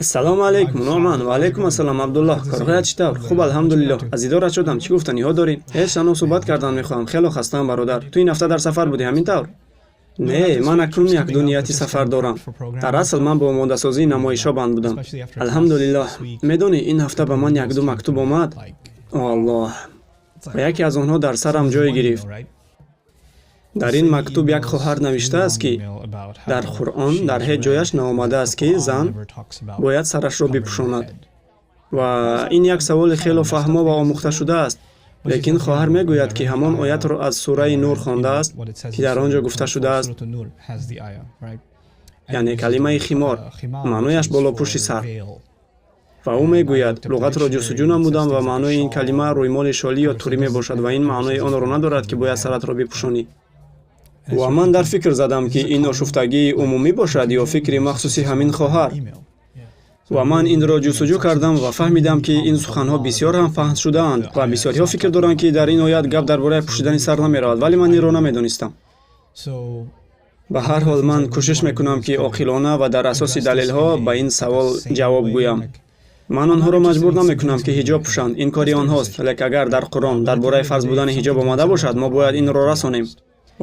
Ассалому алайкум, Нуъман. Ва алайкум ассалом, Абдуллоҳ. Корҳоят чӣ тавр? Хуб, алҳамдулиллоҳ. Аз дидорат шудам. Чӣ гуфтаниҳо дорӣ? Ҳеҷ, танҳо суҳбат кардан мехоҳам. Хело хастаам, бародар. Ту ин ҳафта дар сафар будӣ, ҳамин тавр? Не, ман акнун якду нияти сафар дорам. Дар асл ман бо омодасозии намоишҳо банд будам. Алҳамдулиллоҳ. Медонӣ, ин ҳафта ба ман якду мактуб омад. О Аллоҳ, ва яке аз онҳо дар сарам ҷой гирифт. Дар ин мактуб як хоҳар навиштааст, ки дар Қуръон дар ҳеҷ ҷояш наомадааст, ки зан бояд сарашро бипӯшонад. Ва ин як саволи хело фаҳмо ва омӯхта шудааст, лекин хоҳар мегӯяд, ки ҳамон оятро аз сураи Нур хондааст, ки дар он ҷо гуфта шудааст, яъне калимаи химор маънояш болопӯши сар. Ва ӯ мегӯяд: луғатро ҷустуҷӯ намудам ва маънои ин калима рӯймоли шолӣ ё турӣ мебошад ва ин маънои онро надорад, ки бояд саратро бипӯшонӣ. Ва ман дар фикр задам, ки ин ошуфтагии умумӣ бошад ё фикри махсуси ҳамин хоҳар. Ва ман инро ҷустуҷӯ кардам ва фаҳмидам, ки ин суханҳо бисёр ҳам паҳн шудаанд ва бисёриҳо фикр доранд, ки дар ин оят гап дар бораи пӯшидани сар намеравад, вале ман инро намедонистам. Ба ҳар ҳол, ман кӯшиш мекунам, ки оқилона ва дар асоси далелҳо ба ин савол ҷавоб гӯям. Ман онҳоро маҷбур намекунам, ки ҳиҷоб пӯшанд, ин кори онҳост, лек агар дар Қуръон дар бораи фарз будани ҳиҷоб омада бошад, мо бояд инро расонем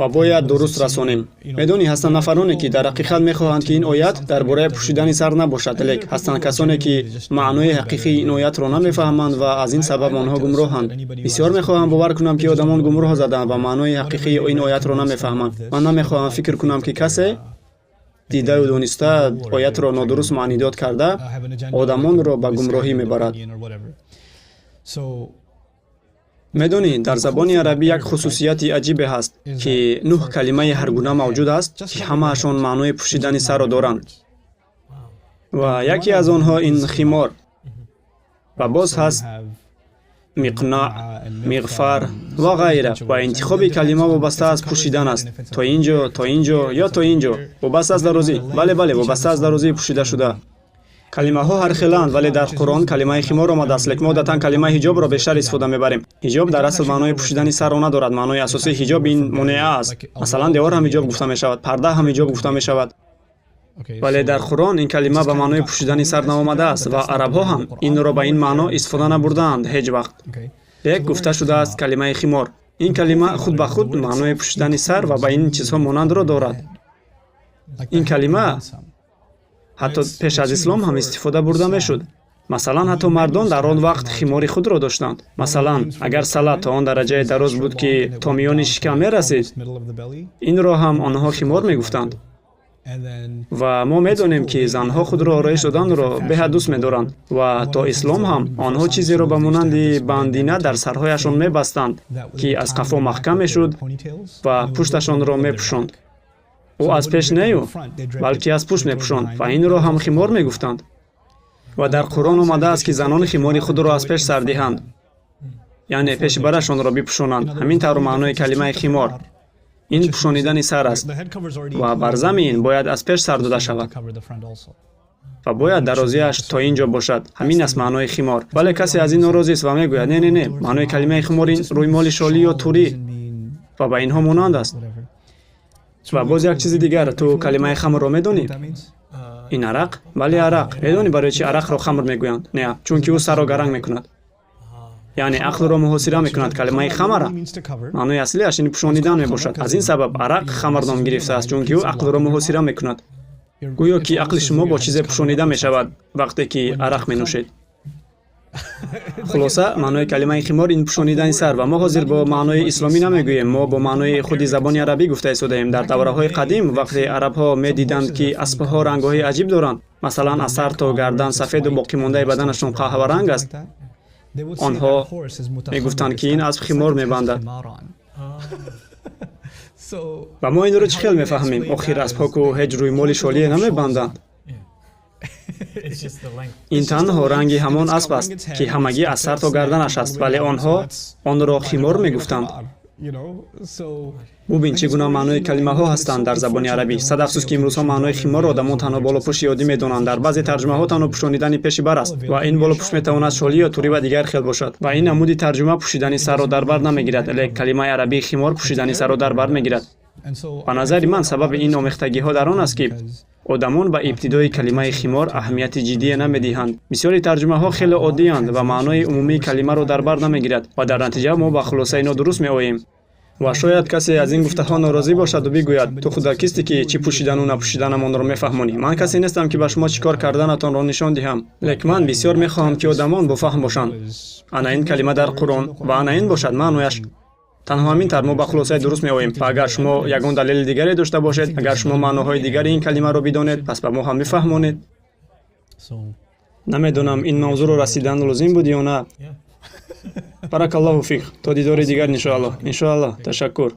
ва бояд дуруст расонем. Медонӣ, ҳастанд нафароне, ки дар ҳақиқат мехоҳанд, ки ин оят дар бораи пӯшидани сар набошад, лек ҳастанд касоне, ки маънои ҳақиқии ин оятро намефаҳманд ва аз ин сабаб онҳо гумроҳанд. Бисёр мехоҳам бовар кунам, ки одамон гумроҳ заданд ва маънои ҳақиқии ин оятро намефаҳманд. Ман намехоҳам фикр кунам, ки касе дидаю дониста оятро нодуруст маънидод карда, одамонро ба гумроҳӣ мебарад. Медонӣ, дар забони арабӣ як хусусияти аҷибе ҳаст, ки нӯҳ калимаи ҳаргуна мавҷуд аст, ки ҳамаашон маънои пӯшидани сарро доранд, ва яке аз онҳо ин химор. Ва боз ҳаст миқнаъ, миғфар ва ғайра. Ва интихоби калима вобаста аз пӯшидан аст: то ин ҷо, то ин ҷо ё то ин ҷо, вобаста аз дарозӣ. Бале, вобаста аз дарозии пӯшидашуда. Калимаҳо ҳархелаанд, вале дар Қуръон калимаи химор омадааст, лек мо одатан калимаи ҳиҷобро бештар истифода мебарем. Ҳиҷоб дар асл маънои пӯшидани сарро надорад. Маънои асосии ҳиҷоб ин монеа аст. Масалан, девор ҳам ҳиҷоб гуфта мешавад, парда ҳам ҳиҷоб гуфта мешавад, вале дар Қуръон ин калима ба маънои пӯшидани сар наомадааст ва арабҳо ҳам инро ба ин маъно истифода набурдаанд ҳеҷ вақт. Лек гуфта шудааст калимаи химор. Ин калима худ ба худ маънои пӯшидани сар ва ба ин чизҳо монандро дорад. Ин калима ҳатто пеш аз ислом ҳам истифода бурда мешуд. Масалан, ҳатто мардон дар он вақт химори худро доштанд. Масалан, агар сала то он дараҷае дароз буд, ки то миёни шикам мерасид, инро ҳам онҳо химор мегуфтанд. Ва мо медонем, ки занҳо худро ороиш доданро беҳад дӯст медоранд ва то ислом ҳам онҳо чизеро ба монанди бандина дар сарҳояшон мебастанд, ки аз қафо маҳкам мешуд ва пушташонро мепӯшонд. Ӯ аз пеш нею, балки аз пушт мепӯшонд ва инро ҳам химор мегуфтанд. Ва дар Қуръон омадааст, ки занон химори худро аз пеш сар диҳанд, яъне пеши барашонро бипӯшонанд. Ҳамин тавр, маънои калимаи химор ин пӯшонидани сар аст ва бар замин бояд аз пеш сар дода шавад ва бояд дарозиаш то ин ҷо бошад. Ҳамин аст маънои химор. Вале касе аз ин норозист ва мегӯяд: «Не, не, не, маънои калимаи химор ин рӯймоли шолӣ ё турӣ ва ба инҳо монанд аст». Ва боз як чизи дигар: ту калимаи хамрро медонӣ? Ин арақ, бале, арақ. Медонӣ, барои чи арақро хамр мегӯянд? Не, чунки ӯ сарро гаранг мекунад, яъне ақлро муҳосира мекунад. Калимаи хамара маънои аслиаш ин пӯшонидан мебошад. Аз ин сабаб арақ хамр ном гирифтааст, чунки ӯ ақлро муҳосира мекунад. Гӯё ки ақли шумо бо чизе пӯшонида мешавад, вақте ки арақ менӯшед. Хулоса, маънои калимаи химор ин пӯшонидани сар. Ва мо ҳозир бо маънои исломӣ намегӯем, мо бо маънои худи забони арабӣ гуфта истодаем. Дар давраҳои қадим, вақте арабҳо медиданд, ки аспҳо рангҳои аҷиб доранд, масалан, аз сар то гардан сафеду боқимондаи баданашон қаҳваранг аст, онҳо мегуфтанд, ки ин асп химор мебандад. Ва мо инро чӣ хел мефаҳмем? Охир аспҳо ку ҳеҷ рӯймоли шолие намебанданд. Ин танҳо ранги ҳамон асп аст, ки ҳамагӣ аз сар то гарданаш аст, вале онҳо онро химор мегуфтанд. Бубин, чӣ гуна маънои калимаҳо ҳастанд дар забони арабӣ. Сад афсӯс, ки имрӯзҳо маънои химорро одамон танҳо болопӯши оддӣ медонанд. Дар баъзе тарҷумаҳо танҳо пӯшонидани пеши бар аст ва ин болопӯш метавонад шолӣ ё турӣ ва дигар хел бошад. Ва ин намуди тарҷума пӯшидани сарро дар бар намегирад, лек калимаи арабии химор пӯшидани сарро дар бар мегирад. Ба назари ман, сабаби ин омехтагиҳо дар он аст, ки Одамон ба ибтидои калимаи химор аҳамияти ҷиддие намедиҳанд. Бисёри тарҷумаҳо хеле оддиянд ва маънои умумии калимаро дар бар намегирад ва дар натиҷа мо ба хулосаи нодуруст меоем. Ва шояд касе аз ин гуфтаҳо норозӣ бошаду бигӯяд: «Ту худат кистӣ, ки чӣ пӯшидану напӯшиданамонро мефаҳмонӣ?» Ман касе нестам, ки ба шумо чӣ кор карданатонро нишон диҳам, лек ман бисёр мехоҳам, ки одамон бофаҳм бошанд. Ана ин калима дар Қуръон ва ана ин бошад маънояш. Танҳо ҳамин тавр мо ба хулосаи дуруст меоем. Ва агар шумо ягон далели дигаре дошта бошед, агар шумо маъноҳои дигари ин калимаро бидонед, пас ба мо ҳам бифаҳмонед. Намедонам, ин мавзӯъро расидан лозим буд ё на. Баракаллоҳу фик. То дидори дигар, иншоаллоҳ, иншоаллоҳ. Ташаккур.